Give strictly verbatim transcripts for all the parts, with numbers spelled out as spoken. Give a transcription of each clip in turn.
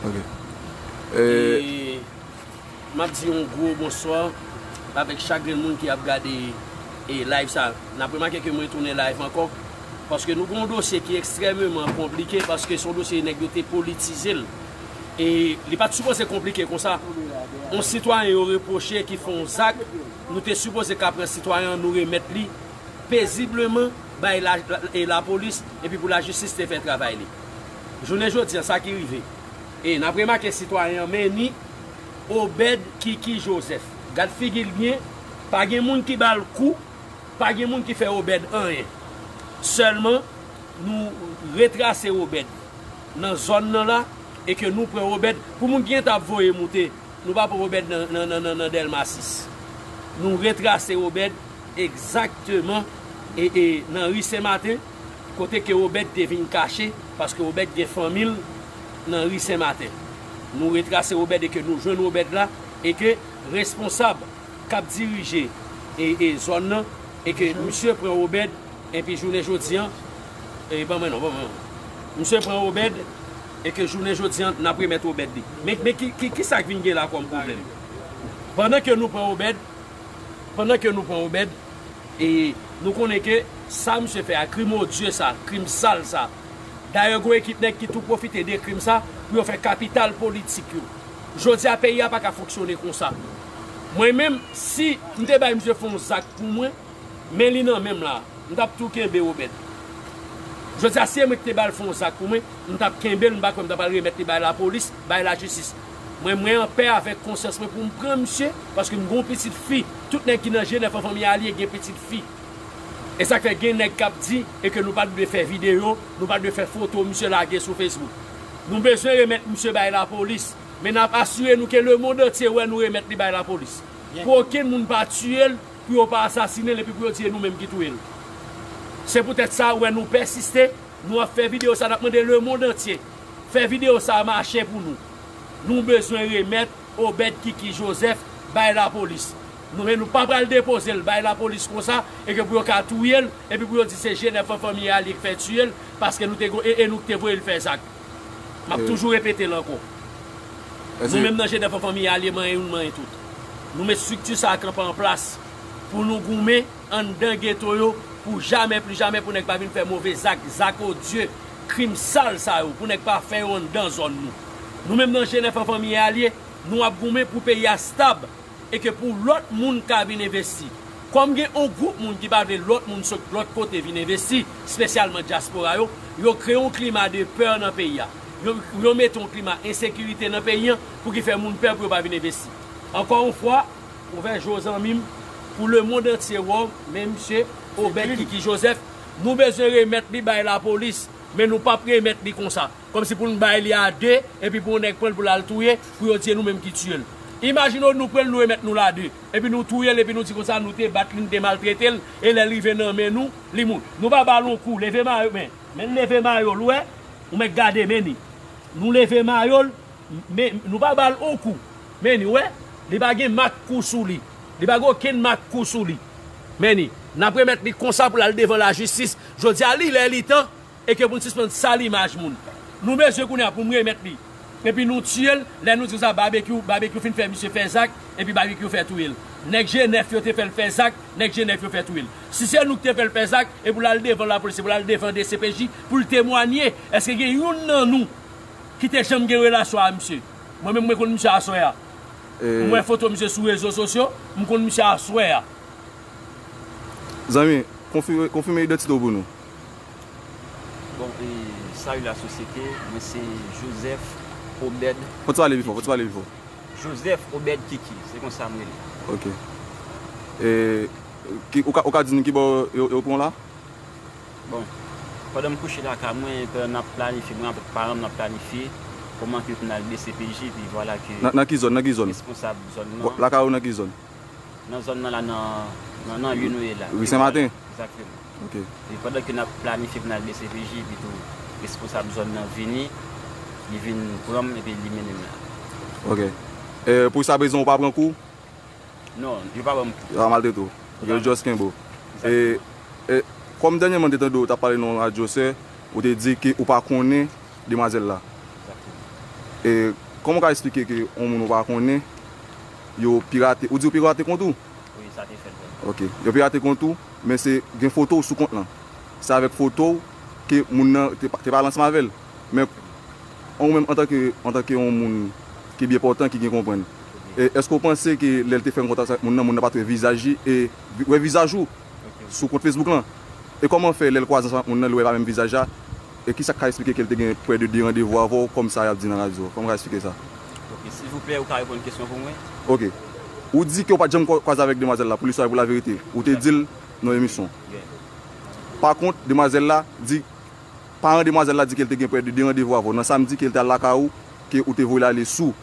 Ok. E, m ap di yon gwo bonswa avèk chak grenn moun ki ap gade, e, live sa. N ap remake ke mwen tounen live ankò, paske nou gen yon dosye ki ekstrèmeman konplike, paske se yon dosye nèg yo te politize l. E li pa t sipoze konplike konsa. Yon sitwayen yo repwoche ki fè yon zak, nou te sipoze ka pran sitwayen an, nou remèt li pezibleman bay la, la, e lapolis, epi pou lajistis te fè travay li. Jounen jodi an, sa ki rive. E n ap remake sitwayen an, men ni Obed Kiki Joseph. Gad figi l byen, pa gen moun ki ba l kou, pa gen moun ki fè Obed anyen. Sèlman, nou retrase Obed nan zòn nan la, e ke nou pran Obed, pou moun ki gentan ap voye moute, nou pa pran Obed nan, nan, nan, nan, nan Dèlma sis. Nou retrase Obed egzakteman, e, e, nan ri Sen Maten, kote ke Obed te vin kache, paske Obed gen fanmi l nan ri Sen Maten. Nou retrase Obed e ke nou jwenn Obed la, e ke responsab k ap dirije, e, e zòn nan, e ke misye pran Obed, epi jounen jodi an, e, ban mwen non, ban mwen non. Misye pran Obed, e ke jounen jodi an, n ap remèt Obed li. Men, men ki, ki, ki sa k vin gen la kòm pwoblèm? Pandan ke nou pran Obed, pandan ke nou pran Obed, e nou konnen ke sa misye fè a, krim odye sa, krim sal sa. Dayè, gen ekip nèg ki tou pwofite de krim sa pou yo fè kapital politik yo. Jodi a, peyi a pa ka fonksyone konsa. Mwen menm, si m te bay misye fè yon zak pou mwen, men li nan men m la, m t ap tou kenbe Obed. Jodi a, si e mwen ki te ba l fè yon zak pou mwen, m t ap kenbe l, m pa kwè m t ap al remèt li bay lapolis, bay lajistis. Mwen, mwen anpè avèk konsyans mwen pou m pran misye, paske m gen yon pitit fi. Tout nèg ki nan G nèf an fanmi alye gen pitit fi. E sa k fè gen nèg k ap di e ke nou pa t dwe fè videyo, nou pa t dwe fè foto misye lage sou Facebook. Nou bezwen remèt misye bay lapolis, men n ap asire nou ke lemonn antye wè nou remèt li bay lapolis. Pou okenn moun pa tiye l, pou yo pa asasinen l epi pou yo di e nou menm ki touye l. Se poutèt sa ou wè nou pèsiste, nou ap fè videyo sa, n ap mande lemonn antye fè videyo sa mache pou nou. Nou bezwen remèt Obed Kiki Joseph bay lapolis. Nou, men nou pa pral depoze l bay lapolis konsa, e ke pou yo ka touye l, epi pou yo di se G nèf an fanmi alye k fè tiye l, paske nou te go-, e, e nou k te voye l fè zak. M ap toujou repete l ankò. Nou menm nan G nèf an fanmi alye, manyen youn, manyen tout. Nou met estrikti sa a kanpe an plas pou nou goumen anndan geto yo pou jamè, pli jamè, pou nèg pa vin fè move zak, zak odye, krim sal sa yo, pou nèg pa fè yo anndan zòn nou. Nou menm nan G nèf an fanmi alye, nou ap goumen pou peyi a stab e ke pou lòt moun ka vin envesti. Kòm gen yon gwoup moun ki pa vle lòt moun sot lòt kote vin envesti, espesyalman dyaspora yo, yo kreye yon klima de pè nan peyi a. Yo, yo mete yon klima ensekirite nan peyi an pou ki fè moun pè pou yo pa vin envesti. Ankò yon fwa, ouvè je w zanmi m, pou lemonn antye wè w, men misye Obed Kiki Joseph, nou bezwen remèt li bay lapolis, men nou p ap remèt li konsa. Kòmsi pou n bay li a de, epi pou yon nèg pran l pou l al touye, pou yo di e nou menm ki tiye l. Imajine w nou pran l, nou remèt nou l a de, epi nou touye l, epi nou di konsa nou te bat li, nou te maltrete l, e lè l rive nan men nou, li mouri. Nou pa ba l yon kou, leve mayo, men, men leve mayo l, ou wè, ou mèt gade, men ni. Nou leve mayo l, men nou pa ba l yon kou, men ni, ou wè, li pa gen mak kou sou li, li pa gen okenn mak kou sou li. Men ni, n ap remèt li konsa pou l al devan lajistis. Jodi a, li lè, li tan, e ke pou n sispann sal imaj moun. Nou bezwen kounye a pou n remèt li. Epi nou tiye l, lè nou di konsa, Babekyou, Babekyou fin fè misye fè zak, epi Babekyou fè touye l. Nèg G nèf yo te fè l fè zak, nèg G nèf yo fè touye l. Si se nou ki te fè l fè zak, e pou l al devan lapolis, e pou l al devan D C P J, pou l temwanye, èske gen youn nan nou ki te janm gen relasyon a misye? Mwen menm, mwen konn misye aswè a. M wè foto misye sou rezo sosyo, m konn misye aswè a. Zanmi, konfime, konfime idantite w pou nou. Bon, e, salut la société, mwen se Joseph Obed. Fò w pale pi fò, fò w pale pi fò. Joseph Obed Kiki, se konsa m rele. Ok. E, ki, ou ka, ou ka di nou ki bò yo, yo pran w la? Bon, pandan m kouche lakay mwen, pandan n ap planifye, mwen avèk paran m, n ap planifye kòman ke pou n al D C P J, epi vwala ke nan, nan ki zòn, nan ki zòn? Responsab zòn nan. Lakay ou nan ki zòn? Nan zòn nan la, nan, nan, nan lye nou ye la. Ri Sen Maten? Egzakteman. Ok. E pandan ke n ap planifye pou n al D C P J, epi tou responsab zòn nan vini, li vin pran m epi li mennen m la. Ok. E, pou jiskaprezan, ou pa pran kou? Non, yo pa ban m kou. Yo pa maltrete w. Ok, yo just kenbe w. Egzakteman. E, e, kòm dènyèman m te tande w t ap pale nan yon radyo, sè, ou te di ke ou pa konnen demwazèl la. Egzakteman. E kòman w ka eksplike ke yon moun ou pa konnen, yo pirate, ou di yo pirate kont ou? Wi, sa te fèt vrèman. Ok. Yo pirate kont ou, men se gen foto w sou kont lan. Se avèk foto w ke moun nan te, te pale ansanm avè l. Men ou menm antanke, antanke yon moun ki byen pòtan, ki gen konprann, e èske w panse ke lè l te fè kontak sa ak moun nan, moun nan pa t wè vizaj li e wè vizaj ou sou kont Facebook lan? E kòman fè lè l kwaze ansanm ak moun nan, li wè pa menm vizaj la? E kisa k ka eksplike ke l te gen prè de de randevou avè w, kòm sa y ap di nan radyo? Kòman w ka eksplike sa? Ok, silvouplè, ou ka reponn kesyon pou mwen? Ok. Ou di ke w pa t janm kwa- kwaze avèk demwazèl la, pou listwa e pou laverite. Ou te di l nan emisyon. Yeah. Pa kont, demwazèl la di, paran demwazèl la di ke l te gen prè de de randevou avè w nan samdi, ke l te al lakay ou, ke ou te voye l ale sou.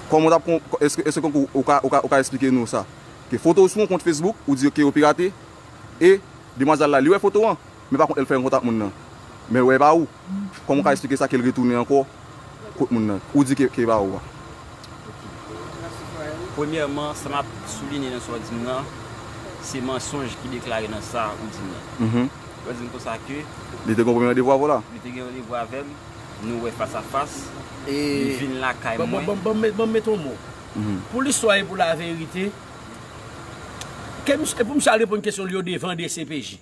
Kòman w t ap kon, èske, èske ou, ou ka, ou ka, ou ka eksplike nou sa? Ke foto w sou yon kont Facebook, ou di ke yo pirate, e demwazèl la, li wè foto an, men pa kont, lè l fè yon kontak moun nan, men l wè e pa ou. Kòman w ka eksplike sa ke l retounen ankò kot moun nan? Ou di ke, ke e pa ou a. Premyèman, sa m ap soulinye nan sa w di m nan, se mansonj ki deklare nan sa ou di m nan. Mhm. Ou di m konsa ke Li te gen yon premye randevou avè w la? Li te gen randevou avè m, nou wè fas a fas, E li vin lakay ban- ban- mwen. ban- ban m met- ban m mete yon mo. Mhm. Pou listwa e pou laverite, ke misye- e pou misye al reponn kesyon li yo devan D C P J.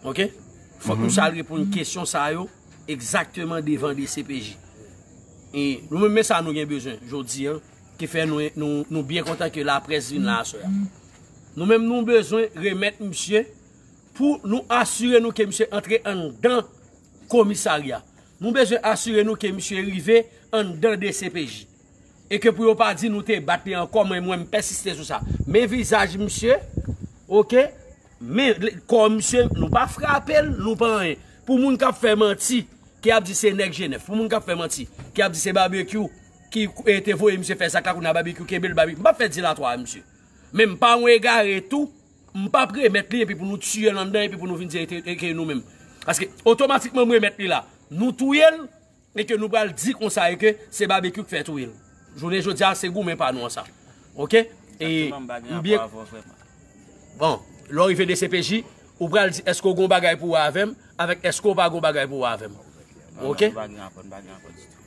Ok? Fòk misye al reponn kesyon sa yo egzakteman devan D C P J. E nou menm, men sa nou gen bezwen jodi an, ki fè nou, nou, nou byen kontan ke laprès vin la aswè a. Nou menm, nou bezwen remèt misye pou nou asire nou ke misye antre anndan komisarya. Nou bezwen asire nou ke misye rive anndan D C P J. E ke pou yo pa di nou te bat li ankò, mwen, mwen, m pèsiste sou sa. Men vizaj misye, ok? Men kò misye, nou pa frape l, nou pa anyen. Pou moun k ap fè manti, ki ap di se nèg Jenèf, pou moun k ap fè manti, ki ap di se Babekyou ki, e, te voye misye fè zak la, kounye a Babekyou kenbe l, Babekyou. M p ap fè dilatwa a misye. Men m pa yon egare tou, m p ap remèt li epi pou nou tiye l anndan epi pou nou vin di e te- e ke nou menm. Paske otomatikman m remèt li la, nou touye l, e ke nou pral di konsa e ke se Babekyou k fè touye l. Jounen jodi a, se goumen pa nou an sa. Ok? E Egzakteman, m pa gen m byen rapò avè w vrèman. Bon, lè w rive D C P J, ou pral di èske w gen yon bagay pou wè avè m, avèk èske w pa gen yon bagay pou wè avè m. Ok? Non, nou pa gen rapò, nou pa gen rapò ditou.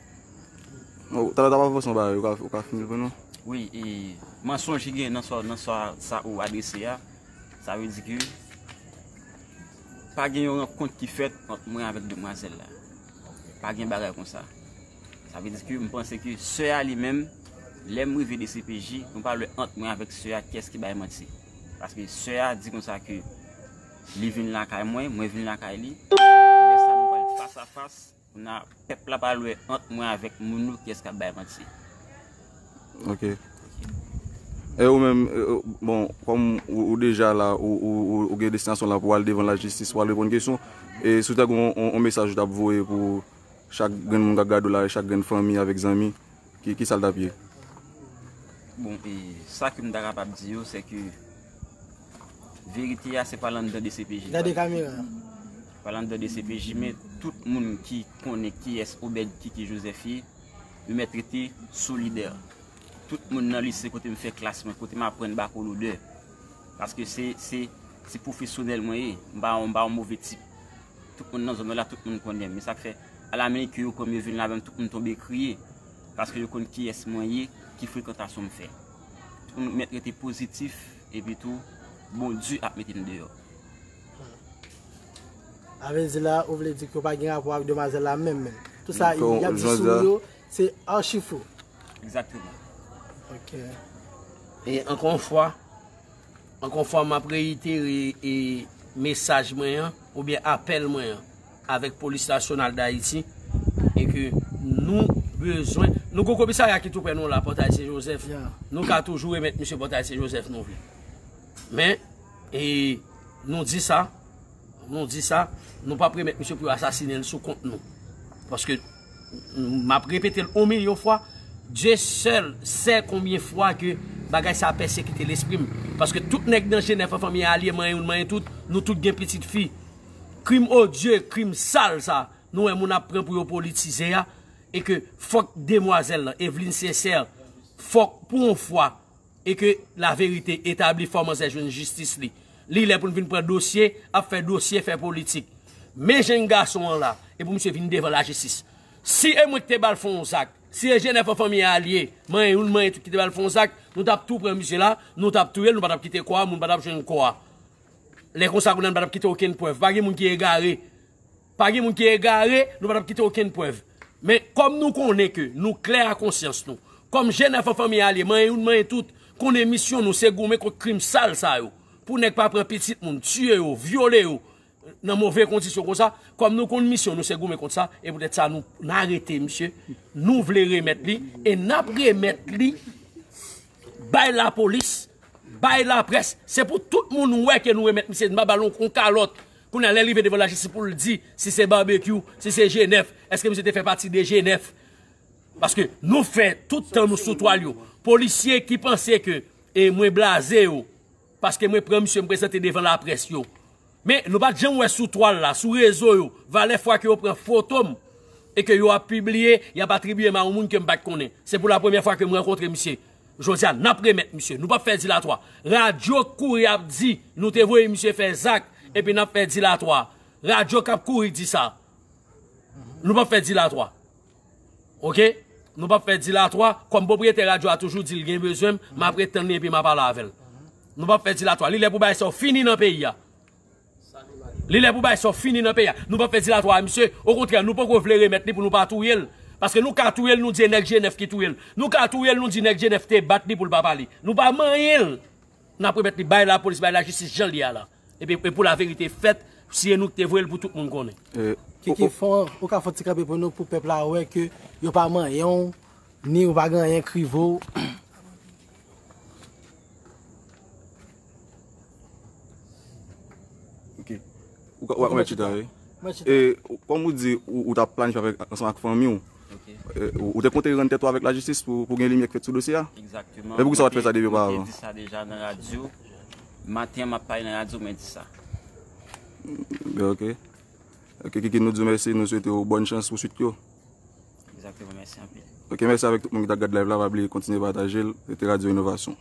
Bon, talè w t ap avanse yon bagay, ou ka, ou ka fini l pou nou? Wi, e mansonj ki gen nan sa, nan sa, sa ou adrese a, sa vle di ke pa gen yon rankont ki fèt ant mwen avèk demwazèl la. Pa gen bagay konsa. Sa vle di ke m panse ke sè a li menm, lè m rive D C P J, nou pale ant mwen avèk sè a kiyès ki bay manti. Paske sè a di konsa ke li vin lakay mwen, mwen vin lakay li. Lè sa nou pral fas a fas, kounye a pèp la pral wè ant mwen avèk moun yo kiyès k ap bay manti. Ok. E ou menm, e, e, bon, kòm ou, ou deja la, ou, ou, ou, ou gen destinasyon la pou al devan lajistis, pou al reponn kesyon, e si w ta gen yon, yon, yon mesaj ou t ap voye pou chak grenn moun k ap gade w la, e chak grenn fanmi avèk zanmi, ki, ki sa l t ap ye? Bon, e sa ke m ta kapab di yo, se ke verite a se pa l anndan D C P J. Gade kamera. Pa l anndan D C P J, men tout moun ki konnen kiyès Obed Kiki Joseph ye, yo mèt rete solidè. Tout moun nan lise kote m fè klas mwen, kote m aprann bakolodè. Paske se, se, se pwofesyonèl mwen ye. M pa, m pa yon move tip. Tout moun nan zòn nan la, tout moun konnen m. E sa k fè, alamennken yo pran m, yo vin la avè m, tout moun tonbe kriye. Paske yo konn kiyès mwen ye, ki frekantasyon m fè. Tout moun mèt rete pozitif, epi tou, Bondye ap mete m deyò. Sa vle di la, ou vle di ke w pa gen rapò ak demwazèl la menm menm. Tout sa y ap di sou ou yo, se achi fo. Egzakteman. Ok. E ankò yon fwa, ankò yon fwa, m ap reyitere e mesaj mwen an, oubyen apèl mwen an, avèk Polis Nasyonal Dayiti, e ke nou bezwen, nou gon komisarya ki tou prè nou la, Pòtay Sen Jozèf, Yeah. Nou ka toujou remèt misye Pòtay Sen Jozèf nou vle. Men, e nou di sa, nou di sa, nou p ap remèt misye pou yo asasinen l sou kont nou. Paske, m ap repete l yon milyon fwa, Dye sèl sè konbyen fwa ke bagay sa a pèsekite lespri m. Paske tout nèg nan Jenèf an fanmi a alye, manyen youn, manyen tout, nou tout gen pitit fi. Krim odye, krim sal sa, nou wè moun ap pran pou yo politize a, e ke fòk demwazèl lan, Evelyne Sincère, fòk pou yon fwa, e ke laverite etabli, fò manzè jwenn jistis li. Li lè pou n vin pran dosye, ap fè dosye, fè politik. Men jèn gason an la, e pou misye vin devan lajistis. Si e mwen ki te ba l fè yon zak, si e G nèf an fanmi Alye, manyen youn, manyen tout ki te ba l fè yon zak, nou t ap tou pran misye la, nou t ap touye l, nou pa t ap kite kò a, moun pa t ap jwenn kò a. Lè konsa, kounye a, nou pa t ap kite okenn prèv. Pa gen moun ki egare. Pa gen moun ki egare, nou pa t ap kite okenn prèv. Men, kòm nou konnen ke nou klè a konsyans nou, kòm G nèf an fanmi Alye, manyen youn, manyen tout, konnen misyon nou se goumen kont krim sal sa yo. Pou nèg pa pran pitit moun, tiye yo, vyole yo, nan move kondisyon konsa, kòm nou konn misyon nou se goumen kont sa, e poutèt sa nou, n arete misye, nou vle remèt li, e n ap remèt li bay lapolis, bay laprès. Se pou tout moun wè ke nou remèt misye, n pa ba l yon, yon kalòt. Kounye a, lè l rive devan lajistis pou l di si se Babekyou, si se G nèf, èske misye te fè pati de G nèf? Paske nou fè tout tan nou sou twal yo. Polisye ki panse ke, e, mwen blaze yo, paske mwen pran misye, m prezante devan laprès yo. Men, nou pa t janm wè sou twal la, sou rezo yo, valè fwa ke yo pran foto m e ke yo ap pibliye, y ap atribiye m a yon moun ke m pa t konnen. Se pou la premyè fwa ke m rankontre misye. Jodi a, n ap remèt misye. Nou p ap fè dilatwa. Radyo k kouri ap di, nou te voye misye fè zak, epi n ap fè dilatwa. Radyo k ap kouri di sa. Nou p ap fè dilatwa. Oke? Nou p ap fè dilatwa. Kòm pwopriyetè radyo a toujou di l gen bezwen m, m ap ret tann li epi m a pale avè l. Nou p ap fè dilatwa. Li lè pou bagay sa yo fini nan peyi a. Li lè pou bagay sa yo fini nan peyi a. Nou p ap fè dilatwa a misye. Okontrè, nou poko vle remèt li pou nou pa touye l. Paske nou ka touye l, nou di e nèg G nèf ki touye l. Nou ka touye l, nou di nèg G nèf te bat li pou l pa pale. Nou pa manyen l. N ap remèt li bay lapolis, bay lajistis jan l ye a la. Epi, e pou laverite fèt, si e nou ki te voye l pou tout moun konnen. E, Kiki, o, o, fò, ou ka fè yon ti kanpe pou nou, pou pèp la wè ke yo pa manyen w, ni ou pa gen anyen k rive w. Ok. Ou ka, ou ka mèt chita, wi. Mèt chita. E, kòm ou di, ou, ou t ap planifye avèk, ansanm ak fanmi w. Ok. E, ou, ou te konte rann tèt ou avèk lajistis pou, pou gen limyè k fèt sou dosye a? Egzakteman. Men poukisa w pa t fè sa depi opavan? Mwen te di sa deja nan radyo. Maten an, m ap pale nan radyo, mwen di sa. Ben, ok. Ok, Kiki, nou di w mèsi, nou swete w bòn chans pou swit yo. Egzakteman, mèsi anpil. Ok, mèsi avèk tout moun ki t ap gad live la, pa bliye kontinye pataje l, rete Radyo Inovasyon.